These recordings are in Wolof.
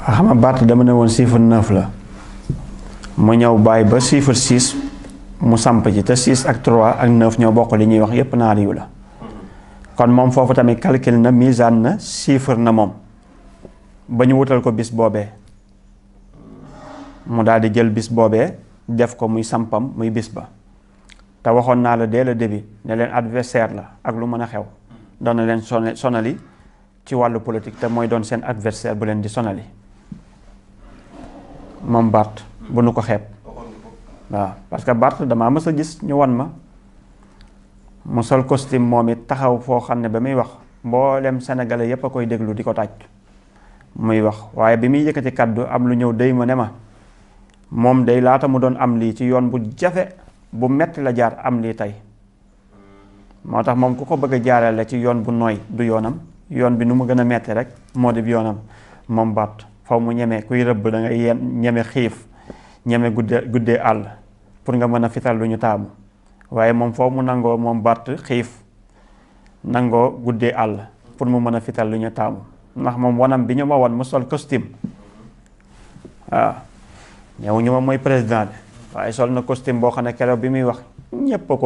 xam nga baat dama ne woon chiffre 9 la mu ñëw bàyyi ba chiffre 6 mu samp ci te 6 ak 3 ak 9 ñoo bokk li ñuy wax yépp naar yu la kon moom foofu tamit calcul na misaan na chiffre na moom ba ñu wutal ko bis boobee mu daal di jël bis boobee def ko muy sampam muy bis ba te waxoon naa la dès le début ne leen adversaire la ak lu mën a xew dana leen sonali ci wàllu politique te mooy doon seen adversaire bu leen di sonali moom Bart bu nu ko xeeb waaw parce que Bart damaa mës a gis ñu wan ma mu sol costume moom it taxaw foo xam ne ba muy wax mboolem sénégalais yépp a koy déglu di ko tàcc muy wax waaye bi muy yëkkati kàddu am lu ñëw déy ma ne ma moom day laata mu doon am lii ci yoon bu jafe bu metti la jaar am lii tey moo tax moom ku ko bëgg a jaarale ci yoon bu nooy du yoonam yoon bi nu mu gën a metti rek moo di yoonam moom Bart faw mu ñeme kuy rëbb da ngay ñeme xiif ñeme guddee àll pour nga mën a fital lu ñu taamu waaye moom foo mu nangoo moom Bart xiif nangoo guddee àll pour mu mën a fital lu ñu taamu ndax moom wanam bi ñu ma won mu sol costume waaw ñëw ñu ma mooy président bi waaye sol na costume boo xam ne keroog bi muy wax ñépp a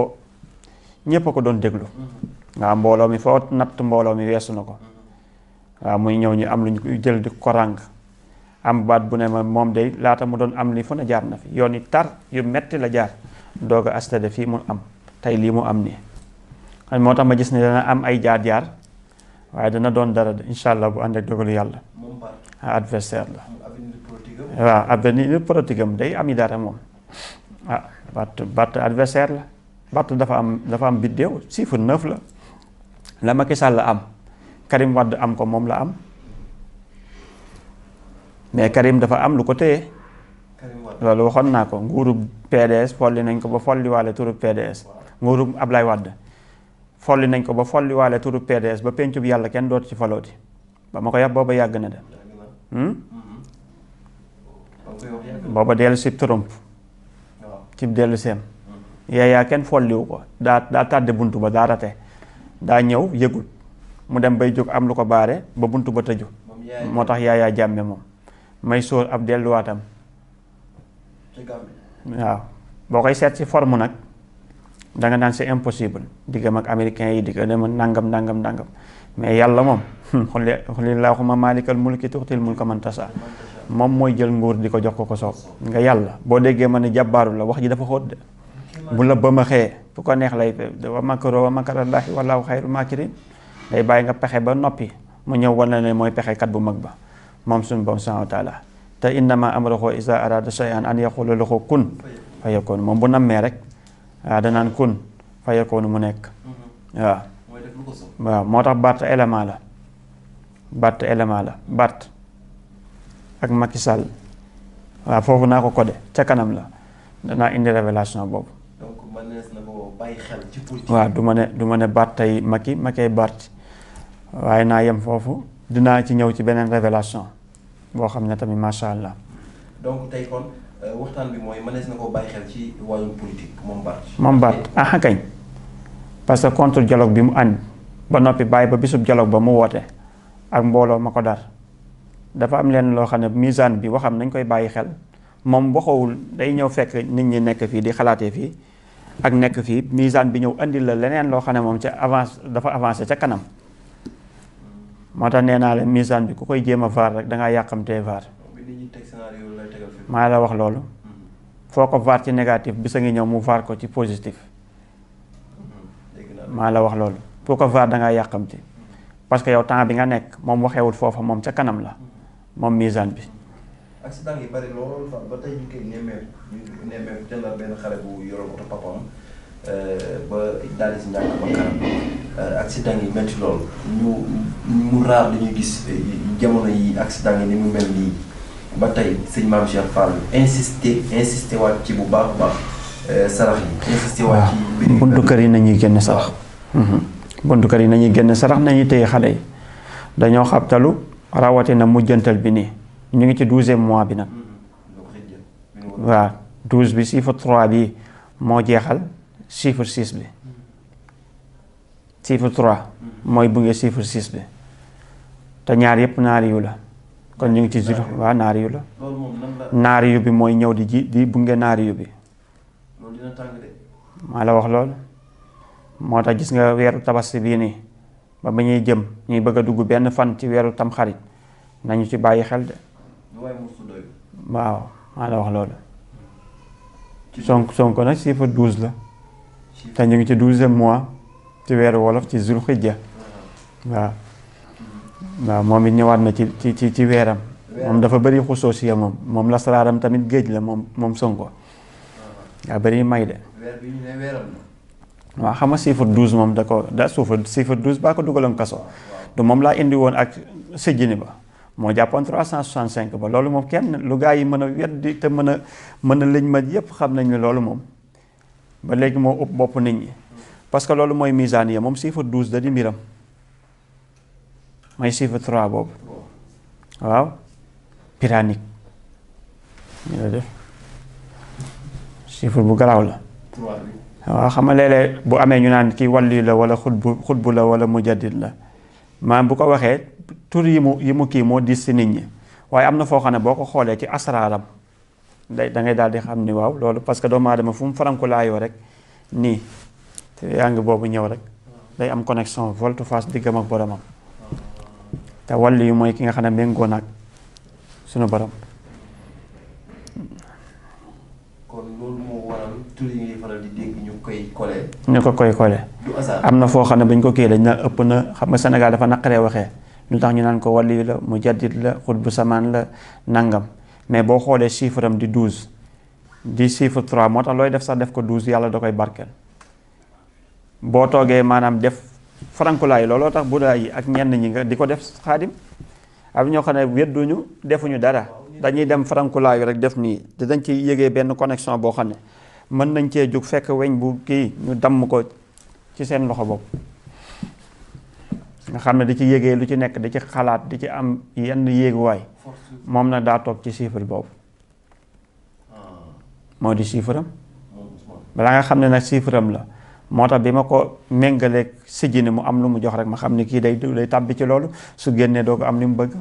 ko doon déglu waaw mbooloo mi foo natt mbooloo mi weesu na ko waaw muy ñëw ñu am lu ñu jël di ko ràng am baat bu ne ma moom day laata mu doon am lii fu ne jaar na fi yoon yi tar yu metti la jaar doog a astade fii mu am tey lii mu am nii xam moo tax ma gis ne dana am ay jaar-jaar waaye dana doon dara incha allah bu ànd ak dogalu yàlla adversaire la waaw avenir politique am day am yi dara moom Bart adversaire la Bart dafa am biddéew chiffre 9 la Macky Sall am Karim Wade am ko moom la am mais Karim dafa am lu ko téye loolu waxoon naa ko nguuru PDS folli nañ ko ba folliwaale turu PDS nguuru Ablaye Wade folli nañ ko ba folliwaale turu PDS ba pencu bi yàlla kenn dootu ci falooti ba ma ko yàpp booba yàgg na de booba dellu si Trump ci dellu seem yaayaa kenn folliwu ko daa tàdde buntu ba daa rate daa ñëw yëgul mu dem bay jóg am lu ko baare ba buntu ba tëju moo tax yaayaa jàmme moom may sóor ab delluwaatam waaw boo koy seet ci forme nag danga naan c'est impossible diggam ak américains yi digga dem nangam mais yàlla moom xulillahumma maalikal mulki tuutil mulka man tashaa moom mooy jël nguur di ko jox ko soob nga yàlla boo déggee ma ne jàbbaaru la wax ji dafa xóot de bu la ba ma xëyee fu ko neex lay wa makaro wa makarallaahi wallaahu xayrul maakirin day bàyyi nga pexe ba noppi mu ñëw wan la ne mooy pexekat bu mag ba moom suñu borom subhaanahu wa taala te innama amruhu iza arada shay'an an yaqula lahu kun fa yakun moom bu nammee rek waaw danaan kun fa yakun mu nekk waaw moo tax Bart élément la Bart ak Macky Sall waaw foofu naa ko codé ca kanam la danaa indi révélation boobu donc mënees na ko bàyyi xel ci politique waaw du ma ne Bart tey Macky Bart waaye naa yem foofu dinaa ci ñëw ci beneen révélation boo xam ne tamit macha allah. donc tey kon waxtaan bi mooy mënees na ko bàyyi xel ci wàllum politique moom Bart kañ parce que contre dialogue bi mu añ ba noppi bàyyi ba bisub dialogue ba mu woote ak mbooloo ma ko dar dafa am leen loo xam ne misaan bi waxam nañ koy bàyyi xel moom waxawul day ñëw fekk nit ñi nekk fii di xalaatee fii ak nekk fii misaan bi ñëw andi la leneen loo xam ne moom dafa avancé ca kanam moo tax nee naa leen misaan bi ku koy jéem a vaar rek dangaa yàqamtee vaar maa la wax loolu foo ko vaar ci négatif bisa ngi ñëw mu vaar ko ci positif maa la wax loolu foo ko vaar dangaa yàqamti parce que yow temps bi nga nekk moom waxeewul foofa moom ca kanam la moom misaan bi accident yi bari lool ba tey ñu koy nemmeeku jëndal benn xale bu yoroon oto papam ba daal di si ñàkk ba kanam accident yi metti lool mu raar li ñuy gis jamono yi accident yi ni mu mel nii ba tey sëñ Mame Cheikh Fall insisté waat ci bu baax a baax sarax yi insisté waat ci buntu kër yi nañuy génn sarax buntu kër yi nañuy génn sarax nañuy téye xale yi dañoo xabtalu rawatina mujjantal bi nii ñu ngi ci 12e mois bi nag waaw 12 bi chiffre 3 bi moo jeexal chiffre 6 bi chiffre 3 mooy bunge chiffre 6 bi te ñaar yépp naar yu la kon ñu ngi ci zul waa naari yu la. loolu moom nan la. naari yu bi mooy ñëw di bunge naari yu bi. loolu dina tàng de. maa la wax loolu moo tax gis nga weeru tabaski bii nii ba ñuy jëm ñuy bëgg a dugg benn fan ci weeru tamxarit nañu ci bàyyi xel de. waaw maa la wax loolu. Sonko nag chiffre 12 la. te ñu ngi ci 12e mois ci weeru wolof ci zul xijja waaw. waaw moom it ñëwaat na ci weeram. moom dafa bëri xusoosiya moom lasaraaram tamit géej la moom Sonko. daa bëri may de. weer bi ñu ne weeram la. waaw xam nga chiffre 12 moom chiffre 12 baa ko dugaloon kaso. du moom laa indi woon ak sëjjini ba moo jàppoon 365 ba loolu moom kenn lu gaa yi mën a weddi te mën a liñ ma yépp xam nañ ne loolu moom ba léegi moo ëpp bopp nit ñi parce que loolu mooy misaaniya moom chiffre 12 da di mbiram mooy chiffre 3 boobu waaw pyramide ñu la def chiffre bu garaaw la waaw xam nga léeg-léeg bu amee ñu naan kii wàllu la wala xutbu la wala mujaddid la maanaam bu ko waxee tur yi mu kii moo diis si nit ñi waaye am na foo xam ne boo ko xoolee ci asraaram da ngay daal di xam ni waaw loolu parce que doomu aadama fu mu faranku laayoo rek nii te yaa ngi boobu ñëw rek day am connexion volte face diggam ak boromam te wàllu yi mooy ki nga xam ne méngoo nag sunu borom. kon loolu moo waral tur yi ngay faral di dégg ñu koy kole. ñu ko koy kole. am na foo xam ne bañ ko kii dañ na ëpp na xam nga Sénégal dafa naqaree waxee lu tax ñu naan ko wàllu la mujaddid la xutbu samaan la nangam mais boo xoolee chiffre am di 12 di chiffre 3 moo tax looy def sax def ko 12 yàlla da koy barkeel boo toogee maanaam def farankulaay looloo tax budaa yi ak ñenn ñi nga di ko def xaadim am ñoo xam ne wedduñu defuñu dara dañuy dem farankulaayu rek def nii te dañ ci yëgee benn connexion boo xam ne mën nañ cee jóg fekk weñ bu kii ñu damm ko ci seen loxo bopp nga xam ne di ci yëgee lu ci nekk di ci xalaat di ci am yenn yéeguwaay moom nag daa toog ci chiffre boobu moo di chiffre am balaa nga xam ne nag chiffre am la moo tax bi ma ko méngaleeg sijjini mu am lu mu jox rek ma xam ne kii day tàbbi ci loolu su génnee doo ko am li mu bëgg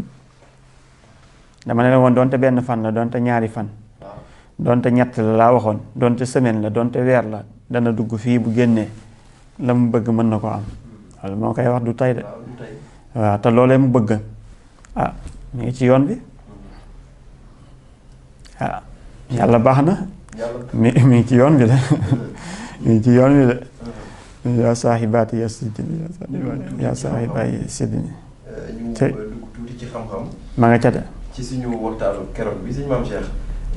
dama ne la woon doonte benn fan la doonte ñaari fan doonte ñett la laa waxoon doonte semaine la doonte weer la dana dugg fii bu génnee la mu bëgg mën na ko am loolu moo koy wax du tey de waaw te loolee mu bëgg mi ngi ci yoon bi yàlla baax na mi ngi ci yoon bi de mi ngi ci yoon bi de yaa saaxibaati yaa sidini yaa saaxibaati sidini ñu dugg tuuti ci xam-xam ma nga ca de ci suñu waxtaanu keroog bi suñu maam Cheikh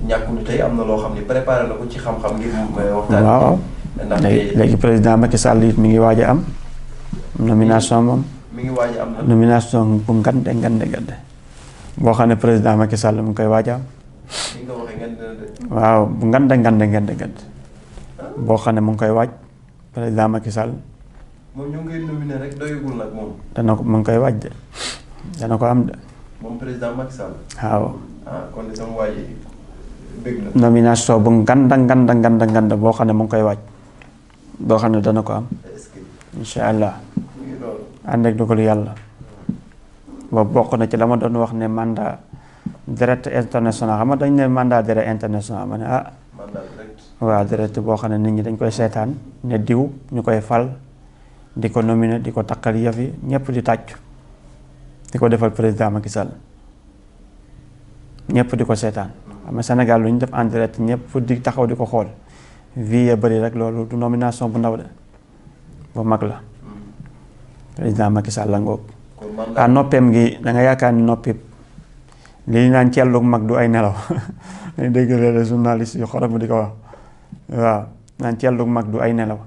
ñàkku ni tey am na loo xam ne préparé na ko ci xam-xam ngir waxtaan waaw léegi président Macky Sall it mi ngi waaj a am nomination moom mi ngi waaj a am na nomination bu ngande boo xam ne président Macky Sall mu ngi koy waaj a am waaw bu ngande boo xam ne mu ngi koy waaj président Macky Sall moom ñu ngi nominé rek doyugul nag moom dana ko mu ngi koy waaj de dana ko am de moom président Macky Sall waaw kon sama waaj bëgg na nomination bu nganda boo xam ne mu ngi koy waaj boo xam ne dana ko am insha allah ànd ak dogalu yàlla boobu bokk na ci la ma doon wax ne mandat direct international xam nga dañ ne mandat direct international ma ne waaw direct boo xam ne nit ñi dañ koy seetaan ne diw ñu koy fal di ko nominé di ko takkal yëf yi ñëpp di tàccu di ko defal président Macky Sall ñëpp di ko seetaan xam nga Sénégal lu ñu def en direct ñëpp di taxaw di ko xool vie bëri rek loolu du nomination bu ndaw de bu mag la président Macky Sall la ngoog noppeem gi da nga yaakaar ni noppi li naan cellu mag du ay nelaw dañ dégg léeg journaliste yu xorom di ko wax waaw naan cellu mag du ay nelaw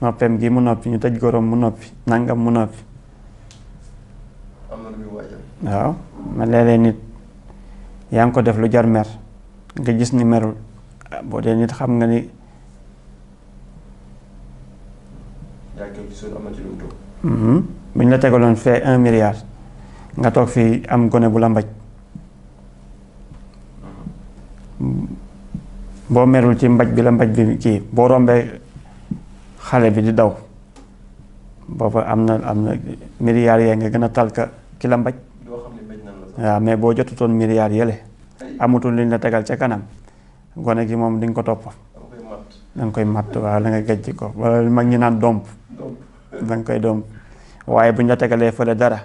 noppeem gi mu noppi ñu tëj gorom mu noppi nangam mu noppi waaw ma léeg-léeg nit yaa ngi ko def lu jar mer nga gis ni merul boo dee nit xam nga ni bu ñu la tegaloon fee 1 milliard nga toog fii am gone bu la mbaj boo merul ci mbaj bi la mbaj bi kii boo rombee xale bi di daw booba am na milliards yee nga gën a tal ka ki la mbaj waaw mais boo jotutoon milliards yële amutul liñ la tegal ca kanam gone gi moom di nga ko topp da nga koy matt waaw da nga gàjj ko wala mag ñi naan domp da nga koy domp waaye buñ la tegalee fële dara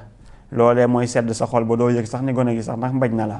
loolee mooy sedd sa xol ba doo yëg sax ni gone gi sax ndax mbaj na la